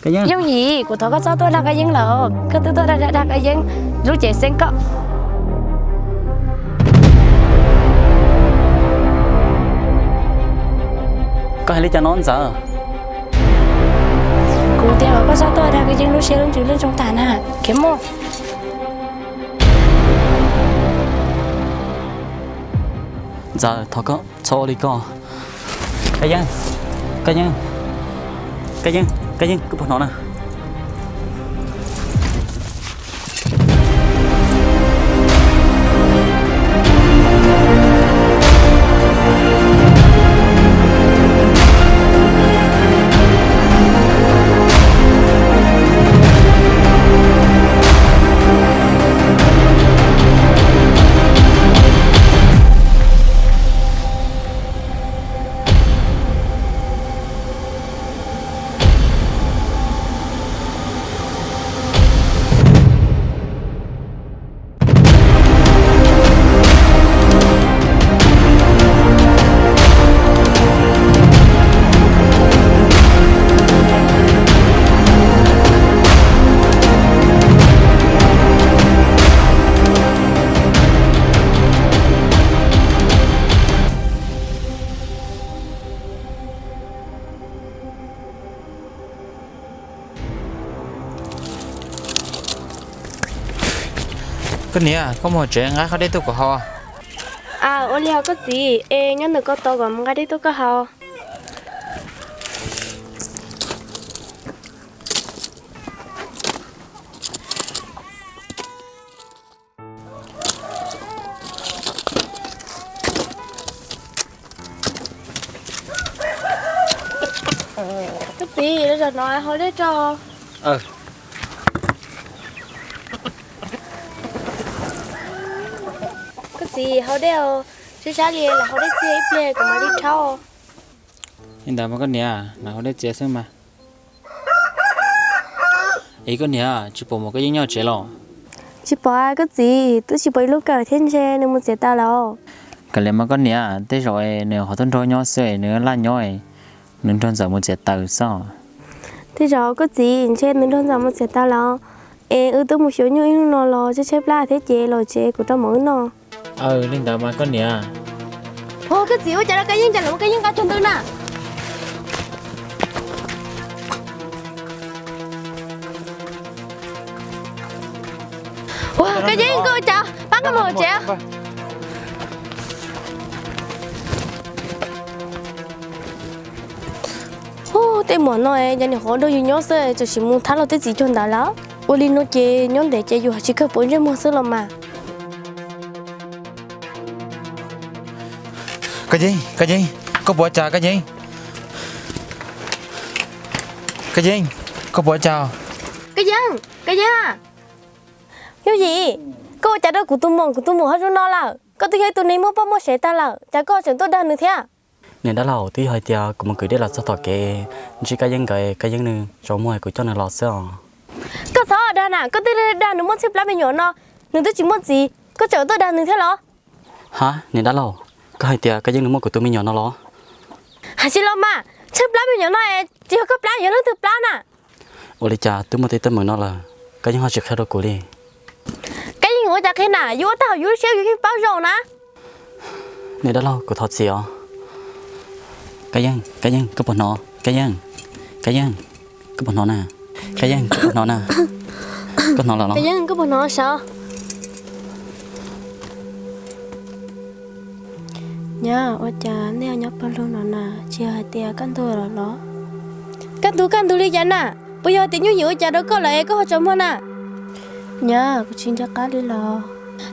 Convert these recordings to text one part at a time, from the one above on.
Yooj Yim, kuv thov koj txhob tuaj dag Kab Yeeb lawm, koj twb tuaj dag dag Kab Yeeb lub cev xeeb koj. Koj hais li cas no Ntxawm? Kuv tias kom koj txhob tuaj dag Kab Yeeb lub siab lub ntsws lub ntsoog tag na. Khiav mus. Ntxawm, thov koj txhob ua li ko. Kab Yeeb, Kab Yeeb, Kab Yeeb, Kab Yeeb, koj puas hnov na? Koj niam, koj mus hauv tsev nqa qhov dej tuaj kuv haus. Aws, ua li os koj txiv, es nyob ntawm ko tos kom mus nqa dej tuaj koj haus. Koj txiv, los zaum no haus dej tso. Koj txiv, haus dej os, sab sab li lam haus dej txiag ib pliag kuv mam li rhaub. Li ntawd mas koj niam, lam haus dej txiag xwb mas. Es koj niam, tsis pom Muam Kab Yeeb nyob tsev los? Tsis pom, koj txiv, twb tsis pom ib lub kawm thiab, ntshe nws mus txiav taws lawm. Kav liam mas koj niam, tej zaum nws ho tuaj nrog nyob xwb, nws laj nyob, nws nrog Ntxawm mus txiav taws xwb. Tej zaum koj txiv, ntshe nws nrog Ntxawm mus txiav taws lawm. Es wb twb mus xyuas nyuj ib hnub no los tshaib tshaib plab thiab ces los tsev kuv rau Muam wb noj. Aws, li ntawd mas koj niam. Ua koj txiv, ua cas rau Kab Yeeb, cas lawv muab Kab Yeeb nqa cuag ntawd na? Ua, Kab Yeeb, koj ua cas pab koj mus hauv tsev? Ub, tej muam no es cov niam qhuav nrog yus nyob xwb txawm sim mus thab luag tej txiv cuag ntawd lawm. Ua li no ces nyob ntev ces yus tsis kawg puas ntsej muag xwb los mas. Kab Yeeb, Kab Yeeb, koj puas ua cas Kab Yeeb? Kab Yeeb, koj puas ua cas? Kab Yeeb, Kab Yeeb. Yooj Yim, koj ua cas rau kuv tus muam, kuv tus muam ho zoo no lawm? Koj twb yog ib tug neeg muaj poj muaj sev tag lawm, cas koj tseem tuaj dag nws thiab? Niam dab laug, twb yog hais tias kuv mus kwv dej los txog tom kev ntsib Kab Yeeb nkawd, Kab Yeeb nws tsaus muag kuv coj nws los xwb os. Koj txhob dag na, koj twb dag nws muaj tshaib plab me nyuam no, nws twb tsis muaj txiv, koj tseem tuaj dag nws thiab los? Ha, niam dab laug, koj hais tias Kab Yeeb nws muaj kuv tus me nyuam no los? Hais tsis los mas, tshaib plab me nyuam no es tsis yog koj plab, yog leej twg plab na? Ua li cas twb muaj tej teeb meem no lawm, Kab Yeeb ho tsis qhia rau kuv li? Kab Yeeb ua cas qhia na, yus ua tag hauv yus lub siab yus yeej paub zoo na. Niam dab laug, kuv thov txim os. Kab Yeeb, Kab Yeeb, koj puas hnov? Kab Yeeb, Kab Yeeb, koj puas hnov na? Kab Yeeb, koj puas hnov na? Koj hnov lawm los? Kab Yeeb, koj puas hnov sav? Nyab, ua cas nej nyob pawg lug no na, tsis yog hais tias kaj ntug los los? Kaj ntug kaj ntug li cas na? Puas yog tias Nyuj Yim ua cas rau koj lawm es koj ho tsaus muag na? Nyab, kuv tsis nco qab li los.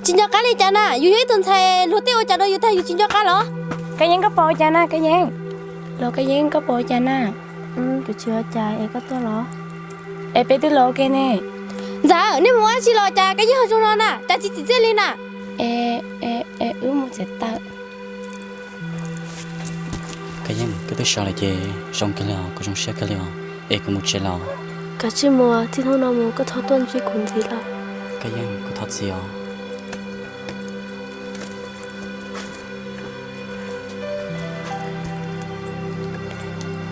Tsis nco qab li cas na? Yus yog ib tug ntxhais luag tej ua cas rau yus tag yus tsis nco qab los? Kab Yeeb, koj puas ua cas na Kab Yeeb? Los Kab Yeeb, koj puas ua cas na? Kuv tsis ua cas es koj tuaj los? Es peb twb los ua ke ne. Ntxawm, nej mus ua dab tsi los cas Kab Yeeb ho zoo no na, cas tsis txim txiaj li na? Es, es wb mus txiav taws. Kab Yeeb, koj twb sawv lawm ces zoo kawg li os, kuv zoo siab kawg li os, es kuv mus tsev lawm. Kav tsij mus, txij hnub no mus koj txhob tuaj ntsib kuv ntxiv lawm. Kab Yeeb, kuv thov txim os.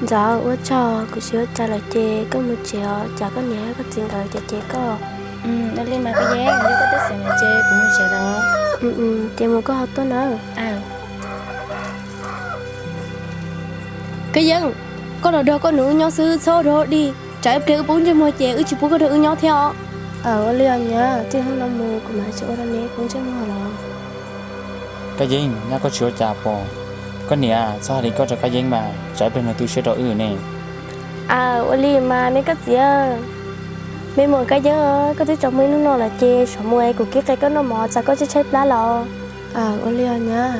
Ntxawm, ua tsaug, kuv tsis ua cas lawm ces koj mus tsev os, cas koj niam koj txiv nkawd cem cem koj. Ua li mas Kab Yeeb, yog koj twb xav li ces kuv mus tsev lawm. Ces mus koj ho tuaj nawb. Kab Yeeb, koj los nrog koj nus wb nyob xwb, txhob rov dig, tsam ib pliag wb poob ntsej muag ces wb tsis pub koj nrog wb nyob thiab os. Aws, ua li os nyab, txij hnub no mus kuv mam tsis ua rau neb poob ntsej muag lawm. Kab Yeeb, nyab koj tsis ua cas pom? Koj niam, txhob hais li koj rau Kab Yeeb mas, tsam ib pliag nws tu siab rau wb ne. Aws, ua li mas me koj txiv. Me muam Kab Yeeb, koj twb tsaus muag ib hnub no lawm ces sawv mus es kuv kib qe koj noj mov, tsam koj tshaib tshaib plab los. Aws, ua li os nyab.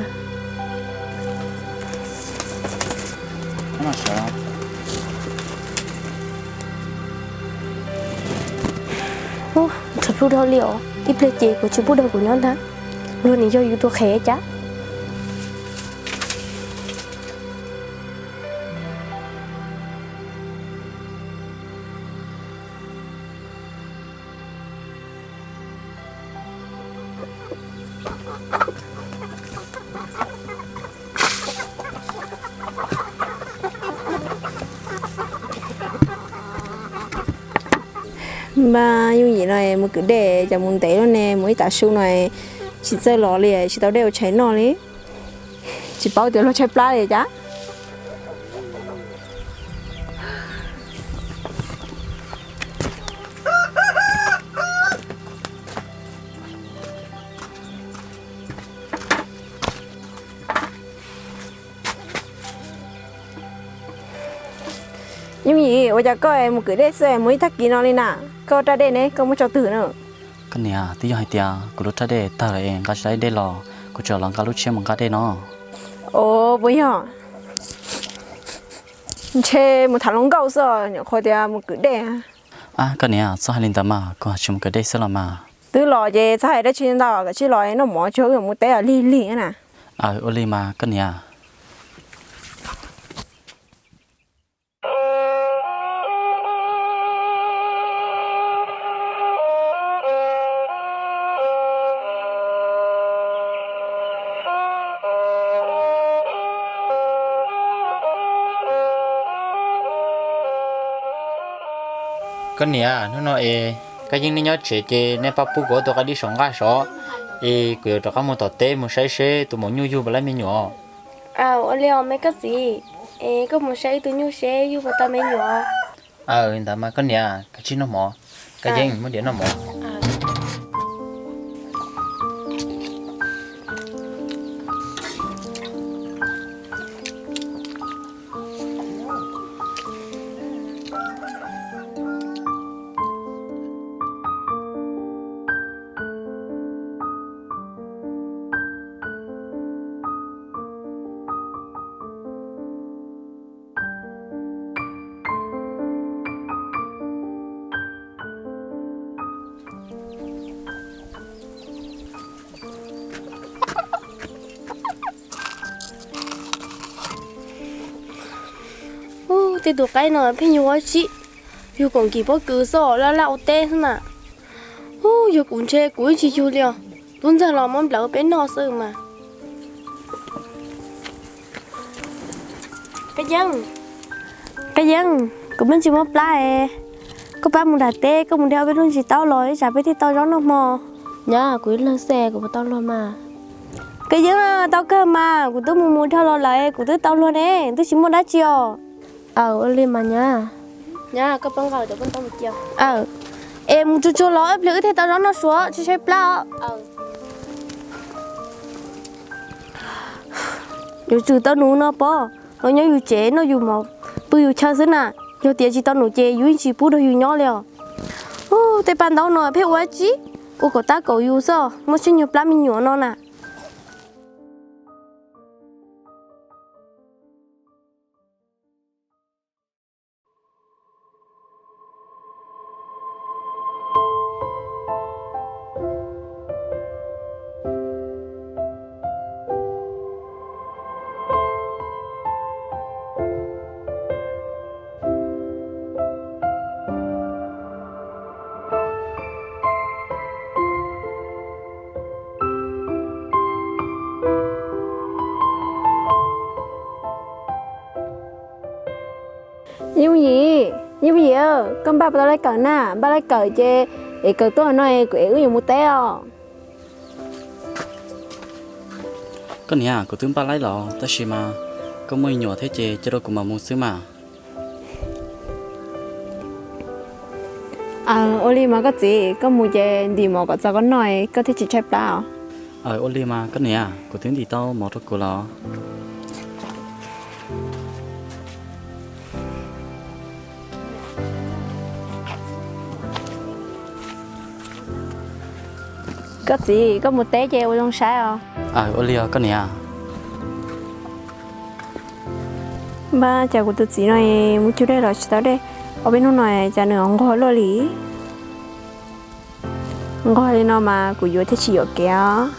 Ub, ntshav plhu dhau li os, ib pliag ces kuv tsis pub nrog kuv nyob ntag. Luag nim yog yus tus qhev cas. Mas yooj yim no mus kwm dej cas mus ntev luaj ne, mus ib tav su no tsis txawj los li, tsis tau dej ua tshais noj li. Tsis paub tias luag tshaib plab li cas. Yooj yim, ua cas koj mus kwm dej xwb mus ib tag kis no li na? Koj raj dej ne, koj muab tso twg na? Koj niam, twb yog hais tias kuv lub raj dej tawg lawm es nqa tsis tau dej los, kuv tseem los nqa lub tshiab mus nqa dej no. Os, puas yog? Ntshe mus tham hluas nkauj xwb, nyuam qhuav tias mus kwm dej. Ab, koj niam, txhob hais li ntawd mas, kuv tsis mus kwm dej xwb los mas. Twb los ces txhob hais dab tsi ntau, kav tsij los noj mov tso, wb mus teb lig lig na. Aws, ua li mas koj niam. Koj niam, hnub no es Kab Yeeb neb nyob tsev ces neb pab pub kuv ob tug qaib dib saum nqaj sov, es kuv yuav rov qab mus tom teb mus saib seb tus maum nyuj yug puas laib me nyuam. Aws, ua li os me koj txiv, es koj mus saib ib tug nyuj seb yug puas tau me nyuam. Aws, ntawd mas koj niam, kav tsij noj mov, Kab Yeeb muab diav noj mov. Ub, tej tus qaib no pheej yug ua tsi, yug koom kis pob kws xwb, laj laj ua teb xwb na. Ub, yog kuv ntshe kuv yeej tsis yug li os. Tub ntxawg los muab nplawm peb noj xwb mas. Qab Yeeb, Qab Yeeb, kuv me ntsis mob plab es, koj pab mus nram teb, koj mus de ob peb lub ntsis taub los ib tsam peb thiaj tau zaub noj hmo. Nyab, kuv ib leeg xwb kuv puas tau luag mas? Qab Yeeb, tau kawg mas, kuv twb mus mus dhau los lawm, kuv twb tau luag ne, twb tsis muaj dab tsi os. Aws, ua li mas nyab. Nyab, koj pab nqa cov paj ntaub mus cia. Aws, es mus tsuag tsuag los ib pliag wb thiaj tau zaub noj suav, tshaib tshaib plab os. Yuav tsum tau nus no pob, los nyob yus tsev noj yus mov, pw yus chaw xwb na. Yog tias tsis tau nus ces yus yeej tsis pub nrog yus nyob li os. Ub, tej paj ntaub no pheej ua tsi, ua kom tab kaum yus xwb, muaj siab nyuag plab me nyuam no na. Yooj Yim, Yooj Yim, koj npaj puas tau laj kawm na? Npaj laj kawm ces es kawm tuaj no es kuv es wb yuav mus teb os. Koj niam, kuv twb npaj laj los tab sis mas koj muaj me nyuam thiab ces cia rau kuv mam mus xwb mas. Ua li mas koj txiv, koj mus ces ntim mov kom txog koj noj, koj thiaj tsis tshaib plab os. Ua li mas koj niam, kuv twb ntim tau mov rau kuv los. Koj txiv, koj mus teb ces ua zoo saib os. Ua li os koj niam. Npab, cas kuv tus txiv no mus cug dej los tsis tau dej, ob peb hnub no cas nws nquag luaj li. Nquag li no mas kuv yuav thiaj tsis yuam kev os.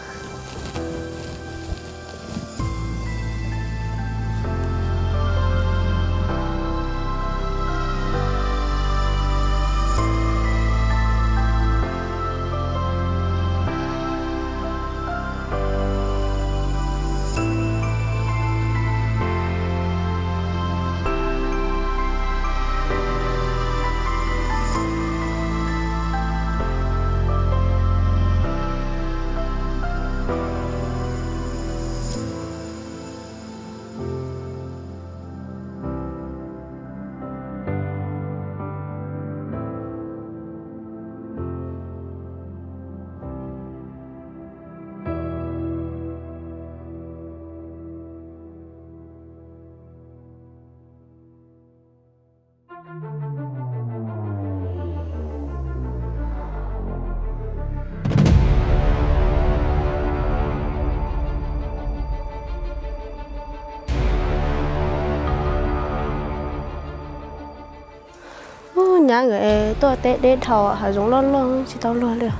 Nyab nkawd tuaj teb deb dhau, hav zoov loj loj tsis tau luag li.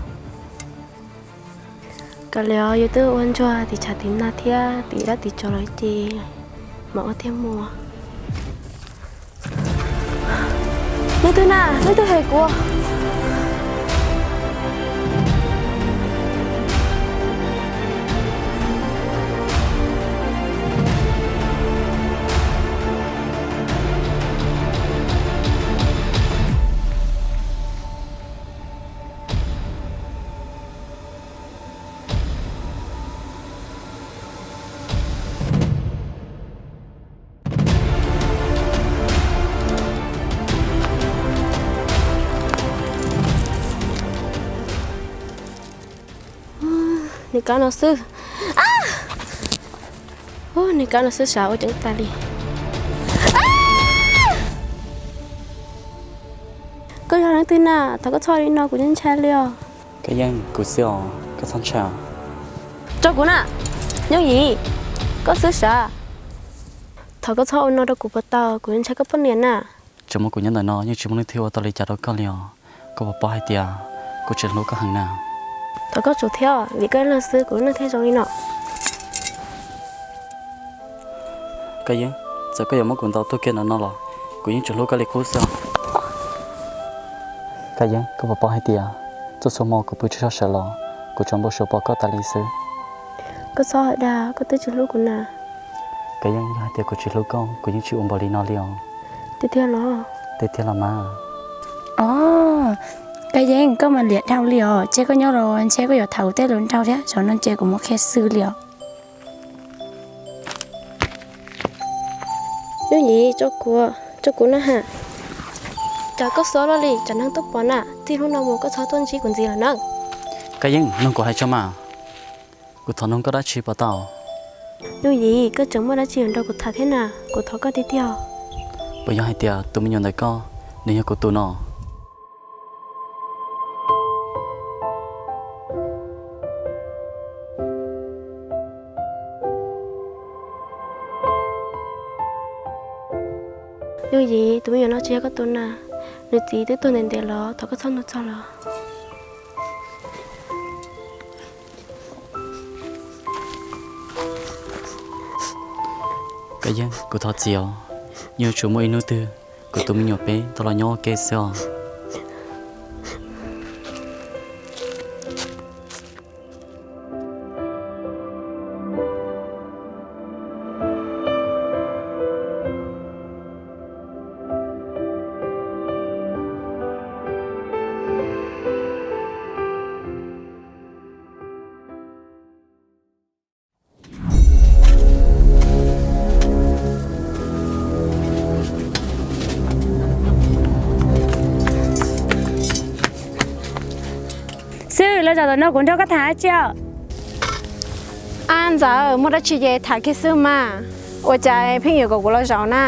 Kav liam, yus twb ua ntsuag tim tshav tim nag thiab tim dab tim tsov lawm ces mam ua thiaj mus. Leej twg na, leej twg hem kuv? Nws kab no xwb. Nws kab no xwb sav ua ceev tas li. Koj yog leej twg na? Thov koj txhob ua li no, kuv ntshai li os. Koj yeej kuv xwb os, koj txhob ntshai. Tso kuv na, Yooj Yim, koj xwb sav. Thov koj txhob ua no rau kuv puas tau, kuv ntshai koj poj niam na. Tseem muaj kuv nyob ntawm no yeej tsis muaj leej twg ua tau li cas rau koj li os. Koj puas paub hais tias kuv tseem hlub koj heev na. Thov koj tsum thiab, vim koj ib leeg xwb kuv lub neej thiaj zoo li no. Koj Yeeb, txawm koj yuav muab kuv ntaus tuag kiag ntawm no los kuv yeej tseem hlub koj li qub xwb. Koj Yeeb, koj puas paub hais tias txhua txhua hmo kuv pw tsis tsaug zog los kuv tsuas npau suav pom koj tas li xwb. Koj txhob hais dag, koj twb tsis hlub kuv na. Koj Yeeb, yog hais tias kuv tsis hlub koj, kuv yeej tsis ua npaum li no li os. Tiag tiag los? Tiag tiag los mas. Os, Koj Yeeb, koj mas liam dhau li os, ntshe koj nyob los ntshe koj yuav tham kuv tej lus nraug thiab, zaum no ntshe kuv muab qhia xwb li os. Yooj Yim, tso kuv na ha. Cas koj xob luaj li, tsam neeg tuaj pom na, txij hnub no mus koj txhob tuaj ntsib kuv ntxiv lawm na. Koj Yeeb, mloog kuv hais tso mas. Kuv thov noog koj dab tsi puas tau? Yooj Yim, koj tseem muaj dab tsi yuav nrog kuv tham thiab na? Kuv thov koj tiag tiag. Puas yog hais tias tus me nyuam ntawm koj, nws yog kuv tus no? Yooj Yim, tus me nyuam no tsis yog koj tus na, nws txiv twb tuag ntev ntev los, thov koj txhob nug txog los. Koj Yeeb, kuv thov txim os, yeej yuav tsum muaj ib hnub twg kuv tus me nyuam peb tau los nyob ua ke xwb os. Xwb, los zaum no kuv nrog koj tham dab tsi os? Ab Ntxawm, muaj dab tsi ces tham kiag xwb mas. Ua cas pheej yuav kom kuv los zaum na?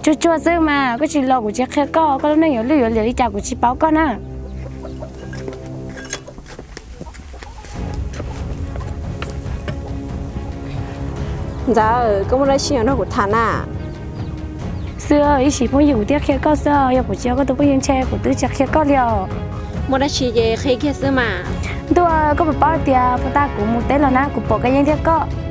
Tsuag tsuag xwb mas, koj tsis los kuv tsis qhia koj, koj lub neej yuav lwj yuav liam li cas kuv tsis paub koj na. Ntxawm, koj muaj dab tsi yuav nrog kuv tham na? Xwb, ib sim phooj ywg kuv thiaj qhia koj xwb, yog kuv tsis yog koj tus phooj ywg ntshe kuv twb tsis qhia koj li os. Muaj dab tsi ces qhia kiag xwb mas. Ntuj, koj puas paub tias puag ta kuv mus teb los na, kuv pom koj yeej ntiab koj.